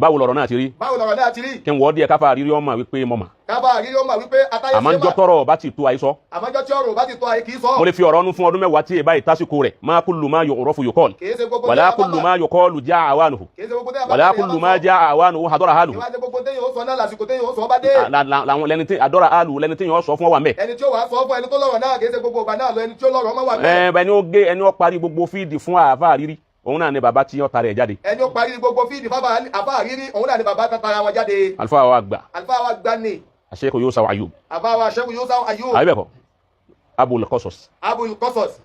Báwo lọ̀rọ̀ náà ti rí? Báwo lọ̀rọ̀ náà ti rí? Kí n wọ́ díẹ̀ káfa àrírí ọmọ wípé mo mà. Kábà àrírí ó mà wípé atáyé Àmọ́ ṣe njọ́ mà. Tọrọ bá ti tó àìsọ. Àmọ́jọ́ tí ọ̀rọ̀ bá ti tọ́ ayé kì í sọ. Mo lè fi ọ̀rọ̀ ọdún fún ọdún 10 tí èbá ìtásíkò rẹ̀. Ma kullu ma yu'rafu yuqal. Kì í ṣe gbogbo Wala téèyàn bá kullu mà. ma yuqalu jaa awanuhu. Kì í ṣe gbogbo téèyàn bá Wala mà lèèyàn kullu máa ma sọ. jaa awanuhu hadara haluhu. Ìwà ṣe gbogbo téèyàn ó sọ náà lásìkò téèyàn ó sọ bá dé. Làwọn lẹni tí àdọ́ra alu lẹni tí yàn sọ fún ọ wà mẹ́. Ẹni tí ó wàá sọ fún ẹni tó lọ́rọ̀ náà, kì í ṣe gbogbo ìgbà náà lọ ẹni tí ó lọ́rọ̀ máa wà mẹ́. Ẹ bẹ́ẹ̀ ni ó gé ẹni ó parí gbogbo fíìdì fún àáfà àrírí, òun náà ni bàbá tí ó ta rẹ̀ jáde. Ẹni ó parí gbogbo fíìdì fáfà àfà àrírí, òun náà ni bàbá tata wọn jáde. Àlùfáà wa àgbà. Àlùfáà wa gbani. Sheikh Yusa Ayub. Àfà wa Sheikh Yusa Ayub. Àbí bẹ́ẹ̀ kọ́? Abul Qasas. Abul Qasas.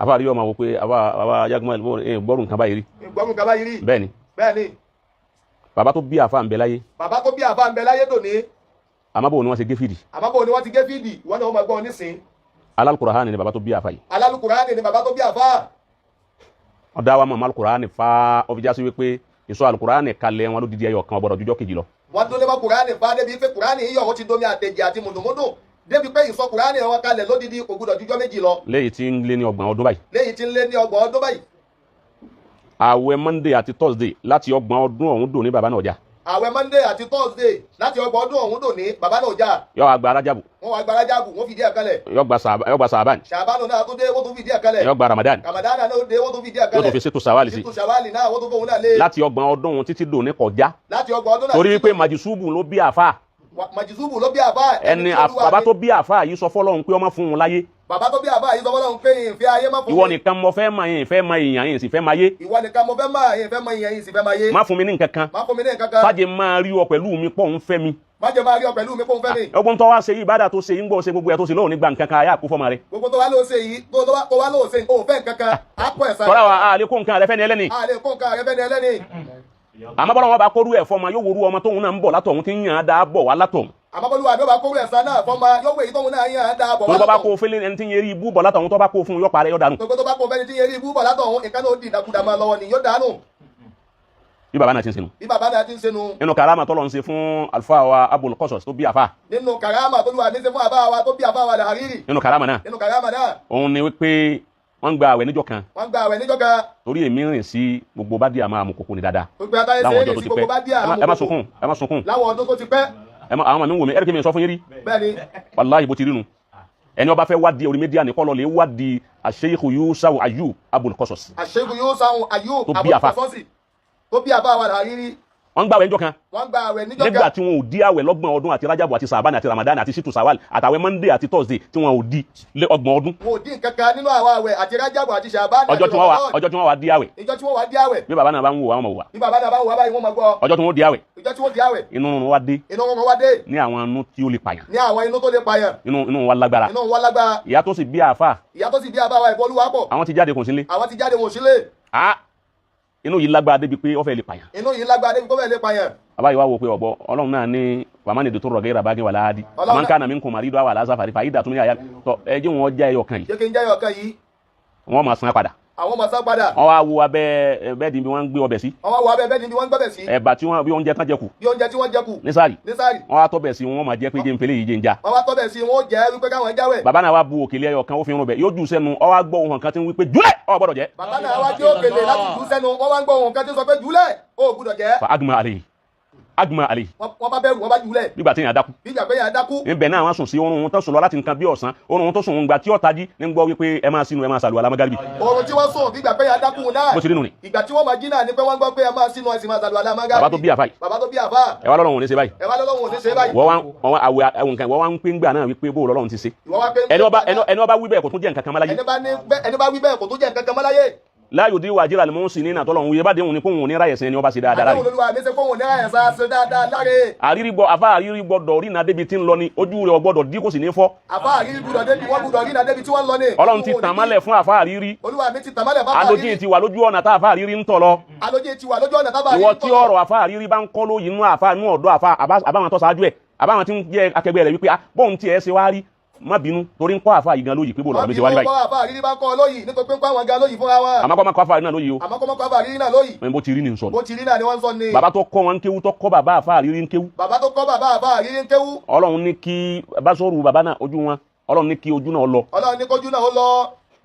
Àfáà àrírí ọmọ wò pé àbá yagunmọ̀ gbọ́rùn nǹkan báyìí rí. Ìgbọ́rùn kaba yìí rí. Bẹ́ẹ̀ ni. Bẹ́ẹ̀ ni. Bàbá tó bí àáfà ń bẹ láyé. Bàbá tó bí àfà ń bẹ láyé dòní. Àmọ́ bò ni wọ́n ṣe gé fíìdì? Àmọ́ bò ni wọ́n ti gé fíìdì? Ìwọ náà wọ́n máa gbọ́ nísìn. Alálùkùránì ni bàbá tó bí àáfà yìí. Alálùkùránì ni bàbá tó bí àfà. Ọ̀dà wa mọ̀ alùkùránì fa ọ̀fíjà sí wípé ìsọ alùkùránì kalẹ̀ wọn ló didi ẹyọ kan ọ̀gbọ̀dọ̀ jújọ́ kejì lọ. Wọ́n dún lé mọ́ Kùránì fa débi pé Kùránì yíyọ̀ ó ti domi àtẹ̀jẹ̀ àti mùdùmùdù, débi pé ìsọ Kùránì wọn kalẹ̀ lódidi kò gbúdọ̀ jújọ́ 2 lọ. Léyìí tí ń lé ní 30 ọdún báyìí. Léyìí tí ń lé ní 30 ọdún báyìí. Àwẹ̀ Monday àti Thursday láti 30 ọdún ọ̀hún dùn ní bàbá náà jà. Àwẹ̀ Monday àti Thursday láti 30 ọdún ọ̀hún dòní, bàbá náà jà. Yọ àgbà Rájàbù. Wọ́n wá gba Rájàbù, wọ́n fìdí ẹ̀ kalẹ̀. Yọ gba Sàbán. Ṣàbánu náà tó dé, wọ́n tún fìdí ẹ̀ kalẹ̀. Yọ gba Ramadan. Ramadan náà dé, wọ́n tún fìdí ẹ̀ Yóò tó kalẹ̀. fi ṣètò sàwálì sí. Títù Ṣàwálì náà, wọ́n tún fóun náà lé. Láti 30 ọdún ọ̀hún títí dòní kọjá. Láti 30 ọdún náà Torí títí wípé màjìṣúbù ló bí àfà. Màjìṣúbù ló bí àfà. Ẹni tí Olúwa bàbá mi- tó bí àfà yìí sọ fọlọ́run pé ọmọ fún un láyé. Bàbá tó bí àfà yìí sọ fọlọ́run pé ìfẹ́ ayé má fún Ìwọ mi. nìkan mo fẹ́ mọ yìí, fẹ́ mọ èèyàn yìí sì fẹ́ máa yé. Ìwọ nìkan mo fẹ́ máa yìí, fẹ́ mọ ìyẹn yìí sì fẹ́ máa yé. Má fún mi ní nǹkan kan. Má fún mi ní nǹkan kan. Fàjẹ́ máa rí ọ pẹ̀lú mi pọ̀ ń fẹ́ mi. Má jẹ́ máa rí ọ pẹ̀lú mi kó ń fẹ́ mi. Ọgbọ́n tó wá ṣe yìí, ìbádà tó ṣe yìí, ń gbọ́ ṣe gbogbo ẹ̀ tó ṣe lóhùn nígbà nǹkan kan ayé àkó fọ́mọ rẹ̀. Gbogbo tó wá ló ṣe yìí, tó wá ló ṣe, ó fẹ́ nǹkan kan á kó ẹ̀sán. Tọ́lá wa a lè kó nǹkan rẹ fẹ́ni ẹlẹ́ni. A lè kó nǹkan rẹ fẹ́ni ẹlẹ́ni. Àmọ́ bọ́lá wọn bá kórú ẹ̀ fọ́mọ, yóò worú ọmọ tóun náà ń bọ̀ látọ̀hún tí ń yàn án dá bọ̀ wá látọ̀hún. Àmọ́ bọ́lúwa bí ó bá kóró ẹ̀sán náà fọ́mọ, yóò wé èyí tóun náà yàn án dáa bọ̀ Tó wá bá bá látọ̀hún. kó fẹ́lẹ́ ẹni tí ń yẹrí ibú bọ̀ látọ̀hún, tó bá kó fún un, yóò parẹ́, yóò dànù. Gbogbo tó bá kó fẹ́ni tí ń yẹrí ibú bọ̀ látọ̀hún, nǹkan náà ó di ìdàkudà máa lọ́wọ́ ni, yóò dànù. Bí bàbá náà ti ń sinú. Bí bàbá náà ti ń senu. Nínú karama tọ́lọ̀ ń ṣe fún àlùfáà wa Abul Qasas tó bí àfà. Nínú karama tó lùwà ní ṣe fún àbá wa tó bí àfà wa Al-Hariri. Nínú karama náà. Nínú karama náà. Òun ni wípé wọ́n ń gba àwẹ̀ níjọ́ kan. Wọ́n gba àwẹ̀ níjọ́ kan. Torí èmi rìn sí gbogbo bá di àmọ́ àmukoko ni dáadáa. Gbogbo àtàyè Láwọn ṣe é ọjọ́ rìn tó sí ti gbogbo pẹ́. bá díà Ẹ má sunkún, ẹ má sunkún. Láwọn ọdún tó ti pẹ́. Ẹ má àwọn ọmọ mi ń wò mí, ẹ̀rí kí mi sọ fún yín rí. Bẹ́ẹ̀ ni. Wàláhì, bó ti rí nu. Ẹni ó bá fẹ́ wádìí orí media ní kọ́lọ́ lè wádìí Sheikh Yusa Ayub Abul Qasas. Sheikh Yusa Ayub Tó bí Abul àfà. Qasas tó bí àfà wa Al-Hariri. Wọ́n ń gbàwẹ̀ níjọ́ kan. Wọ́n gba àwẹ̀ níjọ́ Nígbà kan. tí wọn ò di àwẹ̀ lọ́gbọ̀n ọdún àti Rájàbù àti Sàbánì àti Ramadan àti Situ Sawal àtàwẹ̀ Monday àti Thursday tí wọn ò di lé 30 ọdún. Wọn ò dín kankan nínú àwọn àwẹ̀ àti Rájàbù àti Ṣàbánì Ọjọ́ àti tí wọ́n wá Ramadan. Ọjọ́ tí wọ́n wá di àwẹ̀. Ìjọ tí wọ́n wá dí àwẹ̀. Bí bàbá náà bá ń wò, àwọn ọmọ wà. Bí bàbá náà bá wò wá báyìí, wọ́n máa gbọ́. Ọjọ́ tí wọ́n di àwẹ̀. Ìjọ tí wọ́n di àwẹ̀. Inú rúnrún wá dé. Inú wọn wá dé. Ní àwọn inú tí ó lè pààyàn. Ní àwọn inú tó lè pààyàn. Inú wa lágbára. Inú wọn lágbára. Ìyá tó sì bí àáfà. Ìyá tó sì bí àbá wa ìbọn olúwa pọ̀. Àwọn ti jáde kùn sílé. Àwọn ti jáde wọn ò sílé. Ah, inú yìí lágbára débi pé ó fẹ́ lè pààyàn. Inú yìí lágbára débi kó fẹ́ lè pààyàn. Bàbá yìí wá wò pé ọ̀bọ Ọlọ́run náà ní wàmánì dòtò rọ̀gẹ́ ìràbágẹ́ wà láàdí. Ọlọ́run Àmọ́ nǹkan àmì ń kùn màrí dọ́ wà lásàfàrí fàyídà tún ní àyà tọ ẹ jẹ́ wọn já ẹyọ kan yìí. Jẹ́ kí n jẹ́ ọ̀kan yìí. Wọ́n máa san padà. Àwọn máa sá padà. Wọ́n wá wo abẹ́ bẹ́ẹ̀dì bí wọ́n ń gbé ọbẹ̀ sí. Wọ́n wá wo abẹ́ bẹ́ẹ̀dì bí wọ́n ń gbẹ́bẹ̀ sí. Ẹ̀bà tí wọ́n bí oúnjẹ tán jẹ kù. Bí oúnjẹ tí wọ́n jẹ kù. Ní sáàrì. Ní sáàrì. Wọ́n wá tọ́bẹ̀ sí, wọ́n máa jẹ́ pé jẹ́ ń fẹ́lẹ́ yìí jẹ́ ń já. Wọ́n wá tọ́bẹ̀ sí, wọ́n jẹ́ wípé káwọn jáwẹ̀. Bàbá náà wá bu òkèlè ẹyọ kan, ó fi irun bẹ̀, yóò jù sẹ́nu, ó wá gbọ́ ohun kan tí ń wí pé júlẹ̀, ó gbọ́dọ̀ jẹ́. Bàbá náà wá jẹ́ òkèlè láti jù sẹ́nu, wọ́n wá ń gbọ́ ohun kan tí ń sọ pé jùlẹ̀, ó gbọ́dọ̀ jẹ́. Fa agma alayhi, agma alayhi. Wọ́n bá bẹ̀rù, wọ́n bá jùlẹ̀. Nígbà tí èèyàn dákú. Bí ìjà pé yàn dákú. Níbẹ̀ náà wọ́n sùn sí oorun tó sùn lọ láti nǹkan bí ọ̀sán, oorun tó sùn gbà tí ó tají ní gbọ́ wípé ẹ máa sínú, ẹ máa sàlùwàlá magaribi. Oorun tí wọ́n sùn bí ìgbà pé yàn dákú náà. Bó ti rí nù ni. Ìgbà tí wọ́n máa jí náà ni pé wọ́n gbọ́ pé ẹ máa sínú, ẹ sì máa sàlùwàlá magaribi. Bàbá tó bí àfà yìí. Bàbá tó bí àfà. Ẹ wá lọ́lọ́run ò ní ṣe báyìí. Ẹ wá lọ́lọ́run ò ní ṣe báyìí. Wọ́n wá àwẹ̀ àwọn nǹkan wọ́n wá ń pín gbà náà wípé bó lọ́lọ́run ti ṣe. Ìwọ wá pé Ẹni ọba wí bẹ́ẹ̀ kò tún jẹ́ nǹkan kan mọ́ láyé. Ẹni bá wí bẹ́ẹ̀ kò tún jẹ́ nǹkan kan mọ́ láyé. Láyò dí wàjírà lè mú sí ní nàtọ́lọ́run wíyẹ bá déhùn ní kóhùn ní ráyẹ̀ sẹ́ni ọba ṣe dáadáa Àdéhùn láre. Olúwa mi ṣe fóun ní àyẹ̀sà ṣe dáadáa láre. Àrírí gbọ́ àfa àrírí gbọ́dọ̀ rí iná débi tí ń lọ ni, ojú rẹ̀ ọgbọ́dọ̀ dí, kò sì ní fọ́. Àfa àrírí gbúdọ̀ débi, wọ́n gbúdọ̀ rí iná débi tí wọ́n lọ ní. Ọlọ́run ti tàn mọ́lẹ̀ fún àfa àrírí. Olúwa mi ti tàn mọ́lẹ̀ fún àfa Alójì àrírí. ti wà lójú ọ̀nà tá àfa àrírí ń tọ̀ lọ. Alójì ti wà lójú ọ̀nà tábà Ìwọ àrírí tí tọ̀ lọ. ọ̀rọ̀ àfa àrírí bá ń kọ́ lóyìn inú àfa inú ọ̀dọ́ àfa àbáwọn tó ṣáájú ẹ̀, àbáwọn tí ń jẹ́ akẹgbẹ́ rẹ̀ wípé ah, bóun tiẹ̀ ṣe wá rí, má bínú torí ń kọ́ àfa yìí gan lóyìí pé bó lọ́rọ̀ mi ṣe wá rí báyìí. Bọ́ àfa àrírí bá ń kọ́ lóyìí nítorí pé ń kọ́ àwọn gan lóyìí fúnra wọn. Àmọ́ kọ́ má kọ́ àfa náà lóyìí o. Àmọ́ kọ́ mọ́ kọ́ àfa àrírí náà lóyìí. Bó ti rí ni n sọ. Bó ti rí náà ni wọ́n ń sọ ni. Bàbá tó kọ́ wọn ń kéwú, tó kọ́ bàbá àfa àrírí ń kéwú. Bàbá tó kọ́ bàbá àfa àrírí ń kéwú. Ọlọ́run ní kí bá sọ̀rọ̀ bàbá náà ojú wọn, Ọlọ́run ní kí ojú náà lọ. Ọlọ́run ní kójú náà ó lọ.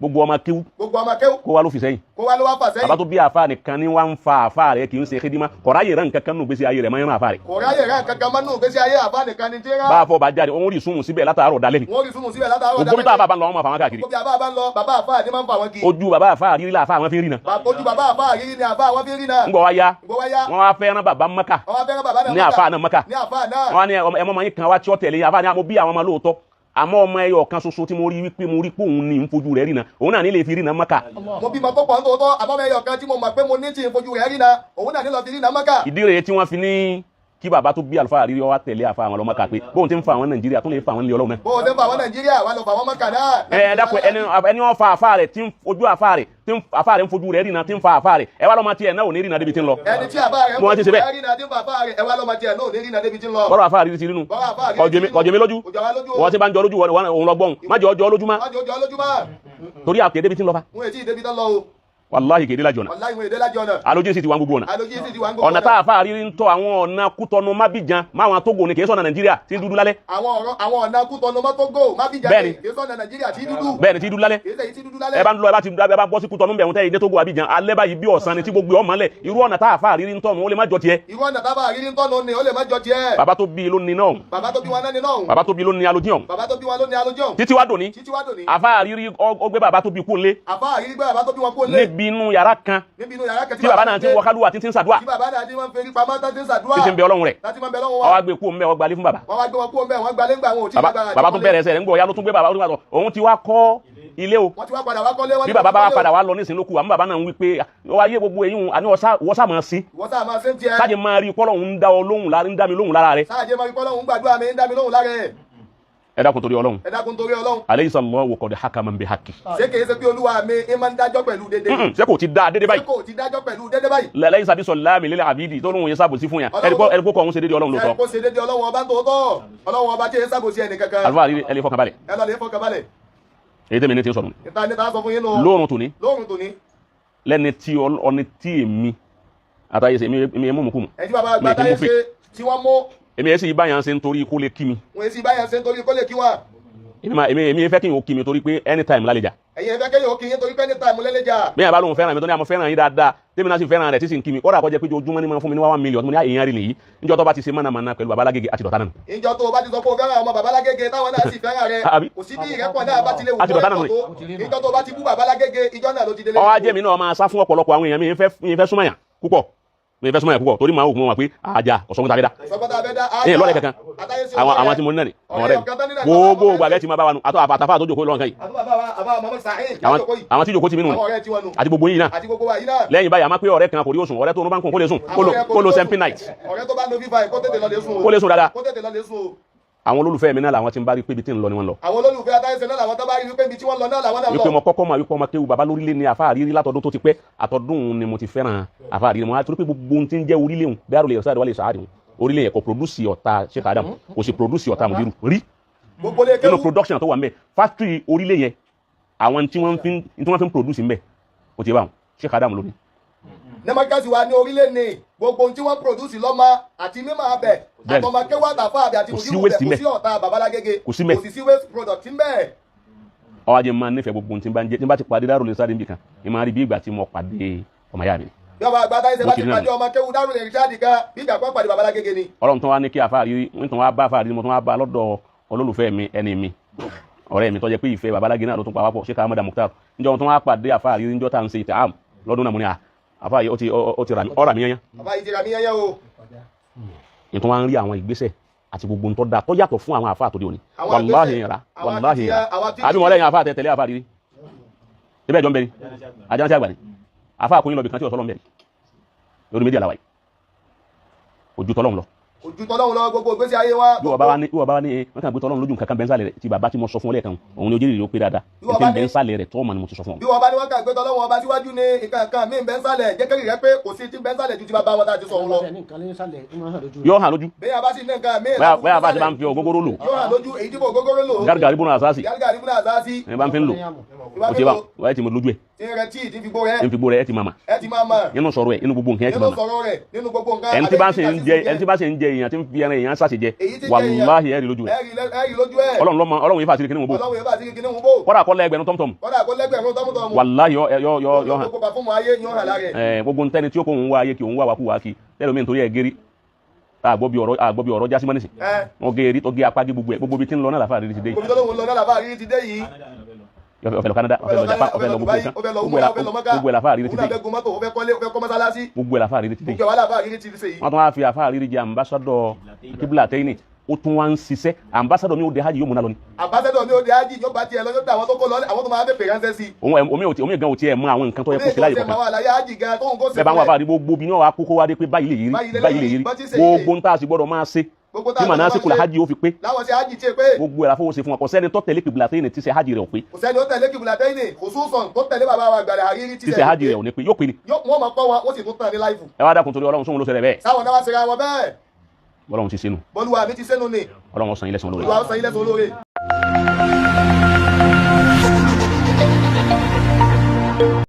Gbogbo ọmọ kéwú Gbogbo ọmọ kéwú kó wá ló fi sẹ́yìn. Kó wá ló wá fà sẹ́yìn. Bàbá tó bí àfa nìkan ni wá ń fa àfa rẹ̀, kì í ṣe xidima kọ̀ráyè rẹ̀ nǹkan kan nù gbèsè ayé rẹ̀ máa ń rán àfa rẹ̀. Kò ráyè rán kankan mọ́ nù gbèsè ayé, àfa nìkan ni tí ń rán. Bá a fọ bá jáde, òun rí sunun síbẹ̀ látàárọ̀ dalẹ́ ni. Wọ́n rí súnmù síbẹ̀ látàárọ̀. Gbogbo bí tá a bá ń lọ, wọn máa fà wọn káàkiri. Gbogbo bí àbá bá ń lọ, bàbá àfa ni máa ń fà wọ́n kí. Ojú bàbá àfa rírí la àfa àwọn fi ń rí na. Ojú bàbá àfa rírí ni àfa wọn fi ń rí náà. Ń gbọ́ wá yá, Gbọ́ wá yá. wọn wá fẹ́ rán bàbá Maka Wọ́n wá fẹ́ràn bàbá náà ní Mọ́kà. àfa náà Maka. Ní àfa náà. Wọn á ní ẹmọ ọmọ yín kan wá tí ó tẹ̀lé yín. Àfa ni mo bí àwọn ọmọ lóòótọ́, àmọ́ ọmọ ẹyọ kan ṣoṣo tí mo rí wípé mo rí pé òun ní ń fojú rẹ̀ rí na, òun náà ní lè fi rí na Maka. Mo bímọ tó pọ̀ nítòótọ́, àmọ́ ẹyọ kan tí mo mọ̀ pé mo ní tí ń fojú rẹ̀ rí náà, òun náà ní lọ fi rí náà Mọ́kà. Ìdí rèé tí wọ́n fi ní kí bàbá tó bí àlùfáà rírí wá tẹ̀lé àfa àwọn ọlọ́mọ ká pé bóun ti ń fa àwọn Nàìjíríà tó lè fa àwọn ilé Ọlọ́run náà. Bó o ṣe ń fa àwọn Nàìjíríà wà lọ fà wọ́n Mọ́kà náà. Ẹ ẹ dákun, ẹni wọn fa àfa rẹ̀ tí ń fojú àfa rẹ̀, tí ń àfa rẹ̀ ń fojú rẹ̀ rí na, tí ń fa àfa rẹ̀, ẹ wá lọ́mọ tiẹ̀ náà ò ní rí na débi tí ń lọ. Ẹni tí àbá rẹ̀ ń Mo wá ti ṣe fojú bẹ́ẹ̀. rẹ̀ rí náà, tí ń fa àfa rẹ̀, ẹ wá lọ́mọ tiẹ̀ náà ò ní rí náà débi tí ń lọ. Bọ́rọ̀ àfa rírí ti rí nu. Bọ́rọ̀ àfa rírí ti rí nu. Kọ̀jọ́ mi lójú. Kò jọ wá lójú o. Wọ́n ti bá ń jọ lójú wọn, òun lọ gbọ́n má jọ ọjọ́ lójú má. Má jọ jọ lójú mọ́. Torí àkè débi tí ń lọ fa. Wọn èyí débi tán lọ o. Wàláhì kéde lájọ náà. Wàláhì wọn èdè lájọ náà. Alójú sì ti wá gbogbo ọ̀nà. Alójú sì ti wá ń gbogbo Ọ̀nà tá a fa rírí ń tọ́ àwọn ọ̀nà Kútọ́nù mábìjan máwọn Tógò ni, kì í sọ̀nà Nàìjíríà tí ń dúdú lálẹ́. Àwọn ọ̀rọ̀ àwọn ọ̀nà Kútọ́nù mọ́tógò má bí jáde. Bẹ́ẹ̀ni. Kì í sọ̀nà Nàìjíríà tí dúdú. Bẹ́ẹ̀ ni, tí dúdú lálẹ́. Kì í sẹ́yìn tí dúdú lálẹ́. Ẹ bá ń lọ, ẹ bá ti ẹ bá bọ́ sí Kútọ́nù bẹ̀rù tẹ́ ìdé Tógò Abidjan alẹ́ báyìí bí ọ̀sán ni tí gbogbo ọmọ lẹ̀. Irú ọ̀nà tá a fa rírí ń tọ́nu ó lè má jọ tiẹ̀. Irú ọ̀nà tábà rírí ń tọ́nu ni ó lè má jọ tiẹ̀. Bàbá tó bí ló ní náà. Bàbá tó bí wọn náà ni náà. Bàbá tó bí ló ní alójú ọ̀hún. Bàbá tó bí wọn ló ní alójú ọ̀hún. Títí wá dòní, Títí wá dòní. àfa rírí ó gbé bàbá tó bí kú lé Àfa àrírí gbé bàbá tó bí wọn kó lé. níbi inú yàrá kan Níbi inú yàrá kan tí bàbá náà ti ń wọ kálúwà, tí ti ń ṣàdúà, tí bàbá náà ti máa ń ferí pamọ́, tá ti ń ṣàdúrà, tí ti ń bẹ Ọlọ́run rẹ̀. Tá ti máa ń bẹ lọ́wọ́ Ó wa. wá gbé kú mẹ́, ó gbalé fún bàbá. Wọ́n wá gbé wọn kú ọmọ ẹ̀, wọ́n gbalé ńgbà wọn ò tí ì Bàbá lágbára àti bàbá tún kọ́lé. bẹ̀rẹ̀ ẹsẹ̀ rẹ̀ ń gbọ́ ya ló tún gbé bàbá ó tún bá sọ òun ti wá kọ́ ilé o. Wọ́n ti wá padà wá kọ́lé wọ́n Bí ní bàbá bá wá kọ́lé o. padà wá lọ nísìnyí ló kù, àmọ́ bàbá náà ń wí pé ó wá yé gbogbo eyín àní wọ́sà máa sí. Wọ́n sáà máa ṣe ń tiẹ̀. Sáàjì máa rí kọ́lọ̀ ń dá ọ lóhùn lára, ń dá mi lóhùn lára rẹ̀. Sáà jẹ́ máa fi kọ́lọ́hún gbàdúrà mi, ń dá mi lóhùn lára ẹ̀. Ẹ dákun torí Ọlọ́run. Ẹ dákun torí Ọlọ́run. Alaysa Allahu qad hakaman bi haqqi. Ṣé kìí ṣe pé olúwa mi ń máa ń dájọ́ pẹ̀lú dédé? Ṣé kò ti dá dédé Ṣé báyìí? kò ti dájọ́ pẹ̀lú dédé báyìí? Laysa bi sallami lil abidi tó lóhùn yẹn sábòsí fún yàn. Ọlọ́run- Ẹ̀rí kó kọ́ òun ṣe dédé Ọlọ́run Ṣé lóòótọ́. kò ṣe dédé Ọlọ́run ọba ń tòótọ́? Ọlọ́run ọba tí ẹ sábòsí ẹnì kankan. Àlùfáà rí ẹ lè fọkàn balẹ̀. Ẹ lọ lè fọkàn balẹ̀. Èyí tẹ́mi ní ti sọ̀rọ̀. Ìta ní ta sọ fún yín nù. Lóòrùn tòní, Lóòrùn tòní. lẹ́ni tí ọni tí èmi àtàyè ṣe èmi mú mú kú mu. Ẹ tí bàbá Mi àgbà kì í táyé mú ṣe fake. tí wọ́n mú. Èmi ẹ̀ sì báyà ń ṣe nítorí kó lè kí mi. Wọn èsì báyà ṣe nítorí kó lè kí wọn. Èmi máa èmi fẹ́ kí n ò kí mi torí pé anytime lálejò. Ẹ̀yin ẹ̀fẹ́ kẹ́yìn òkè yín torí pé ní táìmù lẹ́lẹ́jà. Bí yàrá bá lóun fẹ́ràn mi tó ní àmọ́ fẹ́ràn yín dáadáa, tèmi náà sì fẹ́ràn rẹ̀ tí sì ń kí mi, kódà kó jẹ́ pé ojoojúmọ́ ní máa fún mi ní 1 million, mo ní èèyàn rí nìyí. Níjọ́ tó bá ti ṣe mọ̀nàmọ́ná pẹ̀lú baba Lágége àti dọ̀tá náà. Ìjọ tó o bá ti sọ pé o fẹ́ràn ọmọ bàbá Lágége táwọn náà sì fẹ́ràn rẹ, Àbí? kò sí bí ìrẹ́pọ̀ náà bá ti lè wù Àti kó dọ̀tá náà rẹ́pọ̀ tó. Ìjọ tó o bá ti bú bàbá Lágége, ìjọ náà ló ti délé. Ọwọ́ ajé mi náà máa sá fún ọ̀pọ̀lọpọ̀ àwọn èèyàn. Mi fẹ́ súnmọ́ yàn púpọ̀, mi fẹ́ súnmọ́ yàn púpọ̀ torí màá wò fún wọn pé àjà ọ̀sọ́gun tàbí dá. Sọgbọ́n abẹ́ dá. Ẹ̀yìn lọ́rẹ̀ kankan. Àtàyè sí Àwọn ọ̀rẹ́. àwọn tí mo ní náà ni àwọn ọ̀rẹ́ Ọ̀rẹ́ ọ̀kan tán mi nínú gbogbo àwọn gbàgbẹ́ tí ma bá wa nù àtọ́ àtàfà àtọ́jọ́ kó lọ́nkàn yìí. Àti bàbá wa, àbá Muhammad Saheed Àwọn látòkò yìí. àwọn tí ìjòkó ti mí nù Àwọn ni ọ̀rẹ́ tiwọn nù. àti gbogbo yìí náà. Àti gbogbo wa yìí náà. Lẹ́yìn báyìí, a máa pé ọ̀rẹ́ kan kò rí òsùn, ọ̀rẹ́ tó ń bá ń kún kó lè sùn, kó lo sempin night. Ọ̀rẹ́ tó bá lo fífa ẹ̀, kó tètè lọ lè sùn o. Kó lè sùn dáadáa. Kó tètè lọ lè sùn o. Àwọn olólùfẹ́ mi náà làwọn tí ń bá rí pé ibi tí ń lọ ni wọ́n lọ. Àwọn olólùfẹ́ atáyẹsẹ náà làwọn tó bá rí wípé ibi tí wọ́n lọ náà làwọn náà Wípé lọ. mo kọ́kọ́ mọ̀ wípé ọmọ kéwu baba lórílẹ̀ ni àfa àrírí látọdún tó ti pẹ́, àtọdún ni mo ti fẹ́ràn àfa àrírí. Mo á torí pé gbogbo ohun tí ń jẹ́ orílẹ̀ òun dáàrú lè sáré wálé sàárè òun orílẹ̀ yẹn kò produce ọ̀tá Sheikh Adam, kò sì produce ọ̀tá Mudiru rí. Gbogbo lè Nínú kéwú. production tó wà ńbẹ̀, factory orílẹ̀ yẹn, àwọn tí wọ́n fi ń produce ńbẹ̀, ó ti bá wọn Sheikh Adam lónìí. Nẹ́mọ́kẹ́sì wa ní orílẹ̀ ní gbogbo ohun tí wọ́n produce lọ́mọ àti mímọ́ abẹ Bẹ́ẹ̀ni. àtọmọ kéwú àtàfà abẹ àti Kò sí mùdírù waste bẹ, kò ńbẹ̀. sí ọ̀tá babalágége. Kò sí ńbẹ̀. Kò sì sí waste product ńbẹ̀. Ọwọ́ ajé máa nífẹ̀ẹ́ gbogbo ohun tí ń bá ń jẹ́ tí ń bá ti pàdé Darul Irshad níbì kan, ì máa rí bí ìgbà tí mo pàdé ọmọ ìyá mi. Bí ọba àgbà táyé ṣe Bó bá ti ti rí náà pàdé ọmọ kéwú Darul Irshad kan, bí ìgbà kan pàdé babalágége ni. Ọlọ́run tó wá ní kí àfa rírí ń tún wá bá àfa rírí, mo tún wá bá lọ́dọ̀ olólùfẹ́ mi, ẹni mi, ọ̀rẹ́ mi tó jẹ́ pé ìfẹ́ babalágé náà ló tún pa wá pọ̀, Sheikh Ahmad Mukhtar. Níjọ́ wọn tún wá pàdé àfa rírí níjọ́ tá à ń ṣe ìtàn lọ́dún náà, mo ní à àfa yìí ó ti rà mí ọ̀rà mi yẹn. Bàbá yìí ti rà mí yẹ́yẹ́ o. Ìtún wá ń rí àwọn ìgbésẹ̀ àti gbogbo ń tọ́ da tó yàtọ̀ fún àwọn àfa àtòdì òní. Àwọn Wàláhì ìgbésẹ̀, yẹn rà àwọn wàláhì yẹn rà. akitiyan, àwọn Àbí wọn lẹ́yìn àfa àtẹ̀tẹ̀lé àfa rírí ibẹ̀ jọ ń bẹ ni àjánsí àgbà ni àfa àkóyún lọ bìkan tí ọ̀sọ́ lọ ń bẹ ni lórí méjì àlàwà yìí ojú tọ́lọ́run lọ. Ojú tọ́lọ́run lọ gbogbo ìgbésí ayé wa. Bí wọ́n bá wá ní bí wọ́n bá wá ní wọ́n kàn gbé tọ́lọ́run lójú nǹkan kan bẹ́ńsàlẹ̀ rẹ̀ tí bàbá tí mo sọ fún ọ lẹ́ẹ̀kan, òun ni ojú ìrìn ó pé dáadáa. Bí wọ́n Ẹ̀fẹ́ bá ní- bẹ́ńsàlẹ̀ rẹ̀ tọ́ ọmọ ni mo ti sọ fún ọ. Bí wọ́n bá ní wọ́n kà gbé tọ́lọ́run ọba síwájú ní nǹkan kan mí bẹ́ńsàlẹ̀, jẹ́ kéré rẹ pé kò sí ti bẹ́ńsàlẹ̀ ju ti bàbá wọn tá a ti sọ òun lọ. Yóò hàn lójú. Bẹ́ẹ̀ bá sì ní nǹkan míì Bóyá bá ti bá ń fi ògógóró lò. Yóò hàn lójú èyí tí kò gógóró lò. Gárgàrí bónú àsáàsì. Gárgàrí bónú àsáàsì. Ẹ bá ń fi ń lò ó ti bá wáyé tí mo lójú ẹ̀. Tí Tí ń rẹ tíì, tí ń fi gbó rẹ. Ń fi gbó rẹ, ẹ ti màmá. Ẹ ti máa mọ̀. Nínú sọ̀rọ̀ ẹ̀, nínú gbogbo nǹkan, ẹ ti Nínú màmá. sọ̀rọ̀ rẹ̀, nínú gbogbo nǹkan. Ẹni tí bá sì ń jẹ, ẹni tí bá sì ń jẹ èèyàn, tí ń fi ẹran èèyàn ṣàṣejẹ, Èyí tí ń jẹ èèyàn. wàláhì, ẹ rí lójú rẹ̀. Ẹ rí lójú ẹ̀. Ọlọ́run lọ́mọ, Ọlọ́run yìí fàṣírí kíní wọn bò. Ọlọ́run yóò bá ti kíní wọn bò. Kọ́dà kọ́ lẹ́gbẹ̀rún tọ́mtọ́m. Kọ́dà kó lẹ́gbẹ̀rún tọ́mùtọ́mù. Wàláhì, yọ yọ yọ yọ hàn. Gbogbo pàfọ́ọ̀mù ayé yóò hàn lára ẹ̀. Ẹ gbogbo ntẹni tí ó kó òun wá ayé kí òun wá wá kú wá kí tẹlomi nítorí ẹ gérí, àgbọ̀ bí ọ̀rọ̀, àgbọ̀ bí ọ̀rọ̀ jásí mọ́nìsì. Ẹ Wọn gé erí tó gé apá, gé gbogbo ẹ, gbogbo ibi tí ń lọ náà làfà rírí ti dé. Gbogbo tó lóun lọ náà làbá rírí ti dé yìí. Ó fẹ́ lọ Canada, ó fẹ́ lọ Japan, ó fẹ́ lọ gbogbo nǹkan, Ó fẹ́ lọ gbogbo ẹ̀ Umrah, ó fẹ́ lọ Mọ́kà. gbogbo ẹ̀ làfà rírí ti Òun náà dé. fẹ́ gun mọ́tò, ó fẹ́ kọ́lé, ó fẹ́ kọ́ mọ́sálásí. Gbogbo ẹ̀ làfà rírí ti dé. Gbogbo ẹ̀ wà làbá rírí ti ṣe yìí. Wọ́n tún wá fi àfà rírí jẹ ambassador kíbla tẹ́yìnì, ó tún wá ń ṣiṣẹ́ ambassador mi, ó dé hajj, yóò múná lọ ni. Ambassador mi, ó di ájì, yóò bá tiẹ̀ lọ, yóò dá àwọn tó kó lọ, àwọn tó máa fẹ́ pè ránṣẹ́ sí i. Òun ẹ̀ omi ò tí omi gan ò tiẹ̀ mọ àwọn nǹkan tó yẹ kó ṣe láyè Omi kọ̀ọ̀kan. ìtọ́sẹ̀ máa wà láyé ájì gan tóun kó ṣe Bẹ́ẹ̀ bá ń wà fún ẹ̀. fáwọn gbogbo bí náà wà kókó wá dé pé báyìí lè yí rí, báyìí lè yí rí, gbogbo ń tá a sì gbọ́dọ̀ máa ṣe Gbogbo tá tí a màá náà gbọ́dọ̀ sì kùlà máa ṣe. hajj ó fi pé. Láwọn ṣe ájì tí ẹ pé. Gbogbo ẹ̀ la fowó ṣe fún wa. Kò sẹ́ni tó tẹ̀lé kìbìlà tẹ́yìn tí ṣe hajj rẹ̀ ò pé. Kò sẹ́ni ó tẹ̀lé kìbìlà tẹ́yìn, khususan tó tẹ̀lé bàbá wa gbàlẹ̀ àrírí. Tí ṣe hajj rẹ̀ ò ní pé, yóò pé ni. Wọ́n máa kọ́ wọn, ó sì tún tàn ní láìfù. Ẹ wá dákun torí Ọlọ́run, sóhun ló ṣẹlẹ̀ bẹ́ẹ̀? Sáwọn náà wá ṣera wọn bẹ́ẹ̀. Ọlọ́run ti sínú. Bọ́lúwa mi ti sẹ́nu ni. Ọlọ́run ó san yín lẹ́san olóore. Olúwa ó san yín lẹ́san olóore.